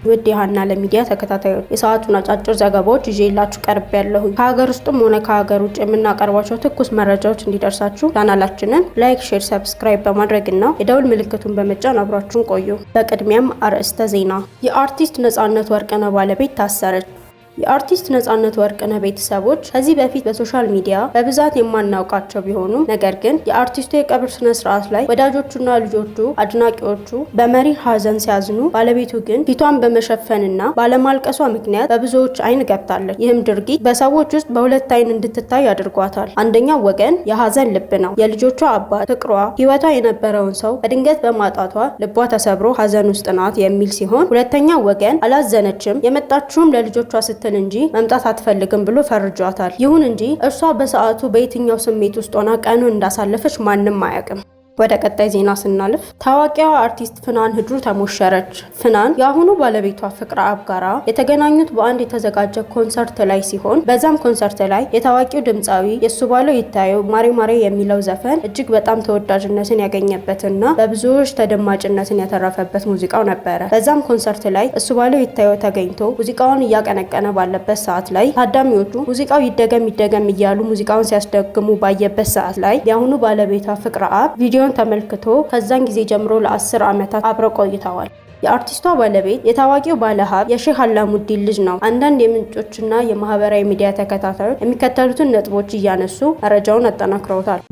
ውድ የሀና ለሚዲያ ተከታታዮች፣ የሰዓቱን አጫጭር ዘገባዎች ይዤላችሁ ቀርቤያለሁኝ። ከሀገር ውስጥም ሆነ ከሀገር ውጭ የምናቀርባቸው ትኩስ መረጃዎች እንዲደርሳችሁ ቻናላችንን like፣ share፣ subscribe በማድረግና የደውል ምልክቱን በመጫን አብራችሁን ቆዩ። በቅድሚያም አርዕስተ ዜና። የአርቲስት ነጻነት ወርቅነህ ባለቤት ታሰረች። የአርቲስት ነጻነት ወርቅነህ ቤተሰቦች ከዚህ በፊት በ social media በብዛት የማናውቃቸው ቢሆኑም፣ ነገር ግን የአርቲስቱ የቀብር ስነ ስርዓት ላይ ወዳጆቹና ልጆቹ፣ አድናቂዎቹ በመሪር ሐዘን ሲያዝኑ፣ ባለቤቱ ግን ፊቷን በመሸፈንና ባለማልቀሷ ምክንያት በብዙዎች ዓይን ገብታለች። ይህም ድርጊት በሰዎች ውስጥ በሁለት ዓይን እንድትታይ አድርጓታል። አንደኛው ወገን የሐዘን ልብ ነው። የልጆቿ አባት፣ ፍቅሯ፣ ሕይወቷ የነበረውን ሰው በድንገት በማጣቷ ልቧ ተሰብሮ ሐዘን ውስጥ ናት የሚል ሲሆን፣ ሁለተኛው ወገን አላዘነችም፣ የመጣችውም ለልጆቿ ስትል እንጂ መምጣት አትፈልግም ብሎ ፈርጇታል። ይሁን እንጂ እርሷ በሰዓቱ በየትኛው ስሜት ውስጥ ሆና ቀኑን እንዳሳለፈች ማንም አያውቅም። ወደ ቀጣይ ዜና ስናልፍ፣ ታዋቂዋ አርቲስት ፍናን ህድሩ ተሞሸረች። ፍናን የአሁኑ ባለቤቷ ፍቅረ አብ ጋራ የተገናኙት በአንድ የተዘጋጀ ኮንሰርት ላይ ሲሆን፣ በዛም ኮንሰርት ላይ የታዋቂው ድምፃዊ የእሱባለው ይታየው ማሬ ማሬ የሚለው ዘፈን እጅግ በጣም ተወዳጅነትን ያገኘበትና በብዙዎች ተደማጭነትን ያተረፈበት ሙዚቃው ነበረ። በዛም ኮንሰርት ላይ እሱባለው ይታየው ተገኝቶ ሙዚቃውን እያቀነቀነ ባለበት ሰዓት ላይ ታዳሚዎቹ ሙዚቃው ይደገም ይደገም እያሉ ሙዚቃውን ሲያስደግሙ ባየበት ሰዓት ላይ የአሁኑ ባለቤቷ ፍቅረ አብ ቪዲዮ ተመልክቶ ከዛን ጊዜ ጀምሮ ለ10 ዓመታት አብረው ቆይተዋል። የአርቲስቷ ባለቤት የታዋቂው ባለሀብት የሼህ አላሙዲን ልጅ ነው። አንዳንድ የምንጮችና የማህበራዊ ሚዲያ ተከታታዮች የሚከተሉትን ነጥቦች እያነሱ መረጃውን አጠናክረውታል።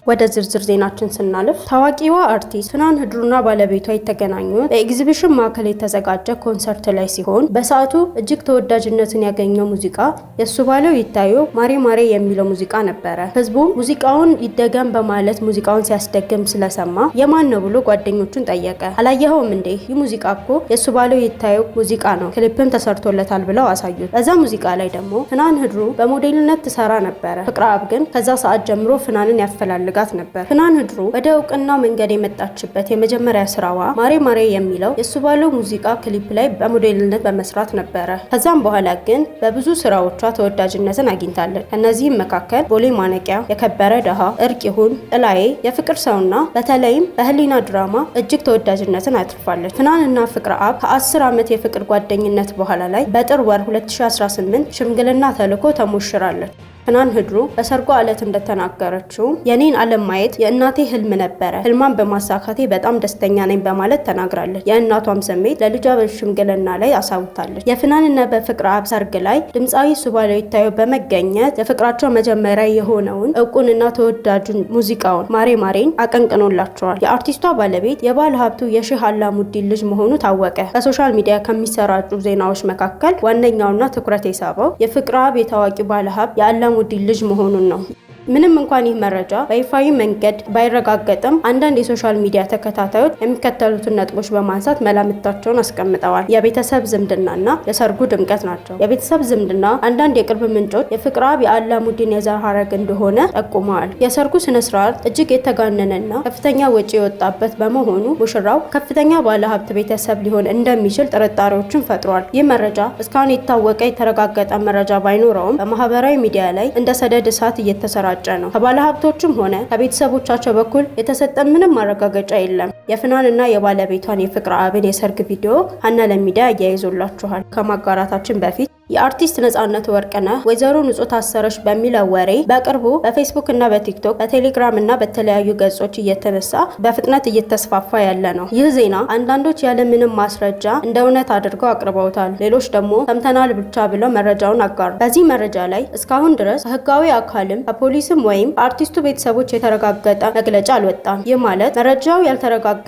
ወደ ዝርዝር ዜናችን ስናልፍ፣ ታዋቂዋ አርቲስት ፍናን ህድሩና ባለቤቷ የተገናኙት በኤግዚቢሽን ማዕከል የተዘጋጀ ኮንሰርት ላይ ሲሆን፣ በሰዓቱ እጅግ ተወዳጅነትን ያገኘው ሙዚቃ የእሱባለው ይታየው ማሬ ማሬ የሚለው ሙዚቃ ነበረ። ህዝቡም ሙዚቃውን ይደገም በማለት ሙዚቃውን ሲያስደግም ስለሰማ የማን ነው ብሎ ጓደኞቹን ጠየቀ። አላየኸውም እንዴ? ይህ ሙዚቃ እኮ የእሱባለው ይታየው ሙዚቃ ነው፣ ክሊፕም ተሰርቶለታል ብለው አሳዩት። በዛ ሙዚቃ ላይ ደግሞ ፍናን ህድሩ በሞዴልነት ትሰራ ነበረ። ፍቅረ አብ ግን ከዛ ሰዓት ጀምሮ ፍናንን ያፈላልጋት ነበር። ፍናን ህድሩ ወደ እውቅናው መንገድ የመጣችበት የመጀመሪያ ስራዋ ማሬ ማሬ የሚለው የእሱባለው ሙዚቃ ክሊፕ ላይ በሞዴልነት በመስራት ነበረ። ከዛም በኋላ ግን በብዙ ስራዎቿ ተወዳጅነትን አግኝታለች። ከእነዚህም መካከል ቦሌ ማነቂያ፣ የከበረ ድሃ፣ እርቅ ይሁን፣ ጥላዬ፣ የፍቅር ሰውና በተለይም በህሊና ድራማ እጅግ ተወዳጅነትን አትርፋለች። ፍናንና ፍቅረ አብ ከ10 ዓመት የፍቅር ጓደኝነት በኋላ ላይ በጥር ወር 2018 ሽምግልና ተልኮ ተሞሽራለች። ፍናን ህድሩ በሰርጓ ዕለት እንደተናገረችው የኔን ዓለም ማየት የእናቴ ህልም ነበረ፣ ህልሟን በማሳካቴ በጣም ደስተኛ ነኝ በማለት ተናግራለች። የእናቷም ስሜት ለልጇ በሽምግልና ላይ አሳውታለች። የፍናንና በፍቅረ አብ ሰርግ ላይ ድምፃዊ እሱባለው ይታየው በመገኘት የፍቅራቸው መጀመሪያ የሆነውን እውቁንና ተወዳጁን ሙዚቃውን ማሬ ማሬን አቀንቅኖላቸዋል። የአርቲስቷ ባለቤት የባለ ሀብቱ የሼህ አላሙዲን ልጅ መሆኑ ታወቀ። በ social media ከሚሰራጩ ዜናዎች መካከል ዋነኛውና ትኩረት የሳበው የፍቅረ አብ የታዋቂው ባለሀብት የአላሙዲን ልጅ መሆኑን ነው። ምንም እንኳን ይህ መረጃ በይፋዊ መንገድ ባይረጋገጥም፣ አንዳንድ የ social media ተከታታዮች የሚከተሉትን ነጥቦች በማንሳት መላምታቸውን አስቀምጠዋል። የቤተሰብ ዝምድናና የሰርጉ ድምቀት ናቸው። የቤተሰብ ዝምድና፣ አንዳንድ የቅርብ ምንጮች የፍቅረ አብ የአላሙዲን የዘር ሐረግ እንደሆነ ጠቁመዋል። የሰርጉ ስነ ስርዓት እጅግ የተጋነነና ከፍተኛ ወጪ የወጣበት በመሆኑ ሙሽራው ከፍተኛ ባለሀብት ቤተሰብ ሊሆን እንደሚችል ጥርጣሬዎችን ፈጥሯል። ይህ መረጃ እስካሁን የታወቀ የተረጋገጠ መረጃ ባይኖረውም፣ በማህበራዊ ሚዲያ ላይ እንደ ሰደድ እሳት እየተሰራጨ ነው። ከባለሀብቶችም ሆነ ከቤተሰቦቻቸው በኩል የተሰጠ ምንም ማረጋገጫ የለም። የፍናንና የባለቤቷን የፍቅረ አብን የሰርግ ቪዲዮ ሀና ለሚዲያ አያይዞላችኋል። ከማጋራታችን በፊት፣ የአርቲስት ነጻነት ወርቅነህ ወይዘሮ ንጹህ ታሰረች በሚለው ወሬ በቅርቡ በፌስቡክ እና በቲክቶክ፣ በቴሌግራም እና በተለያዩ ገጾች እየተነሳ በፍጥነት እየተስፋፋ ያለ ነው። ይህ ዜና አንዳንዶች ያለምንም ማስረጃ እንደ እውነት አድርገው አቅርበውታል። ሌሎች ደግሞ ሰምተናል ብቻ ብለው መረጃውን አጋሩ። በዚህ መረጃ ላይ እስካሁን ድረስ ከህጋዊ አካልም ከፖሊስም ወይም ከአርቲስቱ ቤተሰቦች የተረጋገጠ መግለጫ አልወጣም። ይህ ማለት መረጃው ያልተረጋገጠ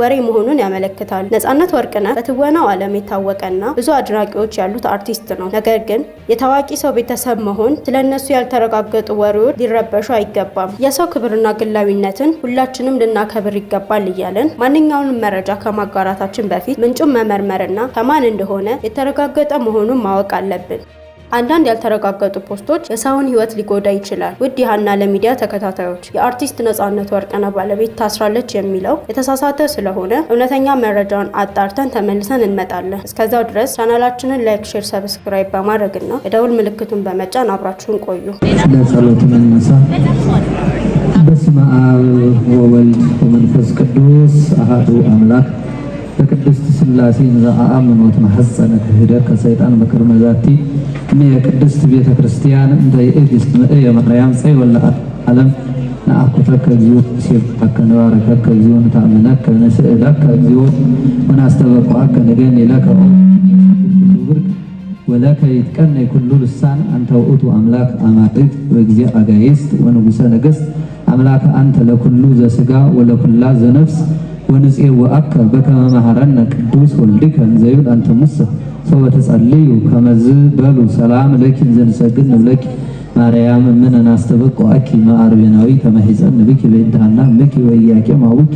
ወሬ መሆኑን ያመለክታል። ነጻነት ወርቅነህ በትወናው ዓለም የታወቀና ብዙ አድናቂዎች ያሉት አርቲስት ነው። ነገር ግን የታዋቂ ሰው ቤተሰብ መሆን ስለነሱ ያልተረጋገጡ ወሬዎች ሊረበሹ አይገባም። የሰው ክብርና ግላዊነትን ሁላችንም ልናከብር ይገባል እያልን፣ ማንኛውንም መረጃ ከማጋራታችን በፊት ምንጩን መመርመርና ከማን እንደሆነ የተረጋገጠ መሆኑን ማወቅ አለብን። አንዳንድ ያልተረጋገጡ ፖስቶች የሰውን ሕይወት ሊጎዳ ይችላል። ውድ የሀና ለሚዲያ ተከታታዮች፣ የአርቲስት ነጻነት ወርቅነህ ባለቤት ታስራለች የሚለው የተሳሳተ ስለሆነ እውነተኛ መረጃውን አጣርተን ተመልሰን እንመጣለን። እስከዛው ድረስ ቻናላችንን like፣ share፣ subscribe በማድረግና የደውል ምልክቱን በመጫን አብራችሁን ቆዩ። ለጸሎት መነሳ። በስመ አብ ወወልድ ወመንፈስ ቅዱስ አሐዱ አምላክ። በቅድስት ሥላሴ ዘአአምኖ ወትመሐፀነ ክህደት ከሰይጣን በቅድመ ዛቲ የቅድስት ቤተ ክርስቲያን እንተ ይእግስት እምእየ ማርያም ጽዮን ለዓለም ነአኩተከ እግዚኦ፣ ንሴብሐከ፣ ንባርከከ እግዚኦ፣ ንተአመነከ፣ ንስእለከ እግዚኦ፣ ወናስተበቍዐከ፣ ንገኒ ለከ ብርክ ወለከ ይትቀነይ ኩሉ ልሳን። አንተ ውእቱ አምላክ አማልክት ወእግዚእ አጋእዝት ወንጉሰ ነገሥት። አምላክ አንተ ለኩሉ ዘሥጋ ወለኩላ ዘነፍስ። ወንፄውዐከ በከመ መሐረነ ቅዱስ ወልድከ እንዘ ይብል አንተ ሙሰ ሶበ ተጸልዩ ከመዝ በሉ ሰላም ለኪ እንዘ ንሰግድ ንብለኪ ማርያም እምነ ናስተበቍዐኪ መዓርቤናዊ ከመ ሒፀን ብኪ በእንተ እምኪ ወኢያቄም አቡኪ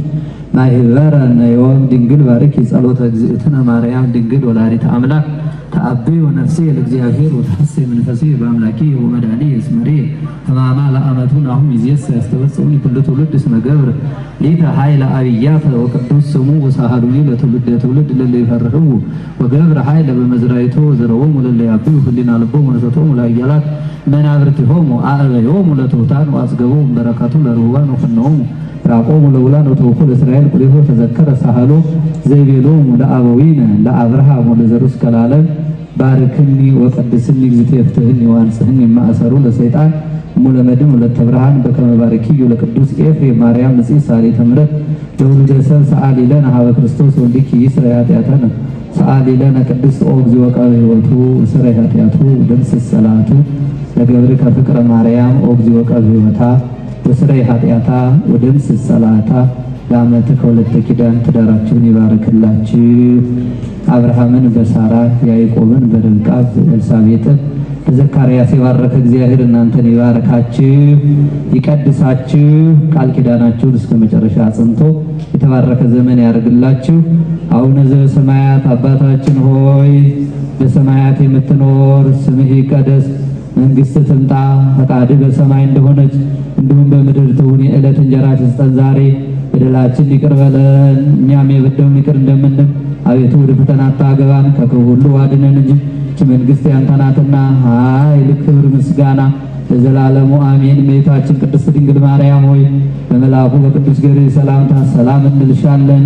ማህበረ ነዮም ድንግል ባርኪ ጸሎተ እግዝእትነ ማርያም ድንግል ወላዲተ አምላክ። ተአብዮ ነፍሴ ለእግዚአብሔር ወተሐሴ መንፈሴ በአምላኪ ወመድኃኒ እስመ ርእየ ሕማማ ለአመቱ ናሁ ይእዜሰ ያስተበጽዑኒ ኩሉ ትውልድ እስመ ገብረ ሊተ ኃይለ አብያተ ወቅዱስ ስሙ ወሳሃሉኒ ለትውልደ ትውልድ ለለ ይፈርህዉ ወገብረ ኃይለ በመዝራይቶ ዘረዎሙ ለለ ያብዩ ህሊና ልቦሙ ወነሰቶሙ ለኃያላት መናብርቲሆሙ አዕበዮሙ ለትሑታን ወአጽገቦሙ በረከቱ ለርሁባን ወፈነዎሙ ራቆሙ ለውላን ወተወኩ ለእስራኤል ቁሊሆ ተዘከረ ሳህሎ ዘይቤሎሙ ለአበዊነ ለአብርሃም ወለዘሩ እስከ ለዓለም። ባርክኒ ወቀድስኒ እግዝእትየ፣ ፍትህኒ ወአንጽሕኒ እማእሰሩ ለሰይጣን እሙ ለመድኅን ወለተ ብርሃን በከመ ባርኪዩ ለቅዱስ ኤፍሬም። ማርያም ንጽሕት ሰዓሊተ ምሕረት ለውሉደ ሰብ ሰአሊ ለነ ሀበ ክርስቶስ ወልድኪ ይስረይ ኃጢአተነ። ሰአሊ ለነ ቅድስት ኦ እግዚኦ ቃለ ሕይወቱ ስረይ ኃጢአቱ ደምስስ ጸላቱ ለገብርከ ፍቅረ ማርያም። ኦ እግዚኦ ቃለ ሕይወታ ወስረይ ኃጢአታ ወደምስስ ጸላታ። ለዓመት ከሁለተ ኪዳን ትዳራችሁን ይባርክላችሁ። አብርሃምን በሳራ፣ ያዕቆብን በርብቃ፣ ኤልሳቤጥን በዘካርያስ የባረከ እግዚአብሔር እናንተን ይባርካችሁ፣ ይቀድሳችሁ፣ ቃል ኪዳናችሁን እስከ መጨረሻ አጽንቶ የተባረከ ዘመን ያደርግላችሁ። አቡነ ዘበሰማያት አባታችን ሆይ፣ በሰማያት የምትኖር፣ ስምህ ይቀደስ፣ መንግስትህ ትምጣ፣ ፈቃድህ በሰማይ እንደሆነች እንዲሁም በምድር ትሁን። የዕለት እንጀራችንን ስጠን ዛሬ፣ በደላችንን ይቅር በለን እኛም የበደሉንን ይቅር እንደምንል፣ አቤቱ ወደ ፈተና አታግባን፣ ከክፉ ሁሉ አድነን እንጂ መንግስት ያንተ ናትና፣ ኃይል፣ ክብር፣ ምስጋና ለዘላለሙ አሜን። እመቤታችን ቅድስት ድንግል ማርያም ሆይ፣ በመልአኩ በቅዱስ ገብርኤል ሰላምታ ሰላም እንልሻለን።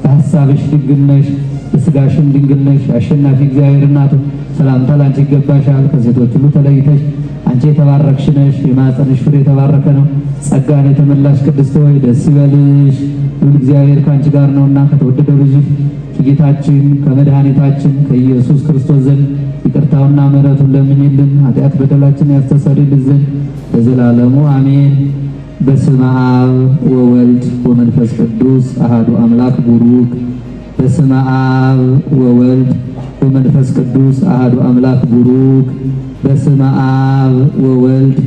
በሐሳብሽ ድንግል ነሽ፣ በስጋሽም ድንግል ነሽ። አሸናፊ እግዚአብሔር እናቱ ሰላምታ ላንቺ ይገባሻል። ከሴቶች ሁሉ ተለይተሽ አንቺ የተባረክሽ ነሽ፣ የማኅፀንሽ ፍሬ የተባረከ ነው። ጸጋን የተመላሽ ቅድስት ሆይ ደስ ይበልሽ፣ ልዑል እግዚአብሔር ከአንቺ ጋር ነውና ከተወደደው ልጅሽ ከጌታችን ከመድኃኒታችን ከኢየሱስ ክርስቶስ ዘንድ ይቅርታውና ምሕረቱን ለምኝልን ኃጢአት በደላችን ያስተሰርይልን ዘንድ ለዘላለሙ አሜን። በስመ አብ ወወልድ ወመንፈስ ቅዱስ አሐዱ አምላክ ቡሩክ። በስመ አብ ወወልድ ወመንፈስ ቅዱስ አሐዱ አምላክ ቡሩክ። በስመ አብ ወወልድ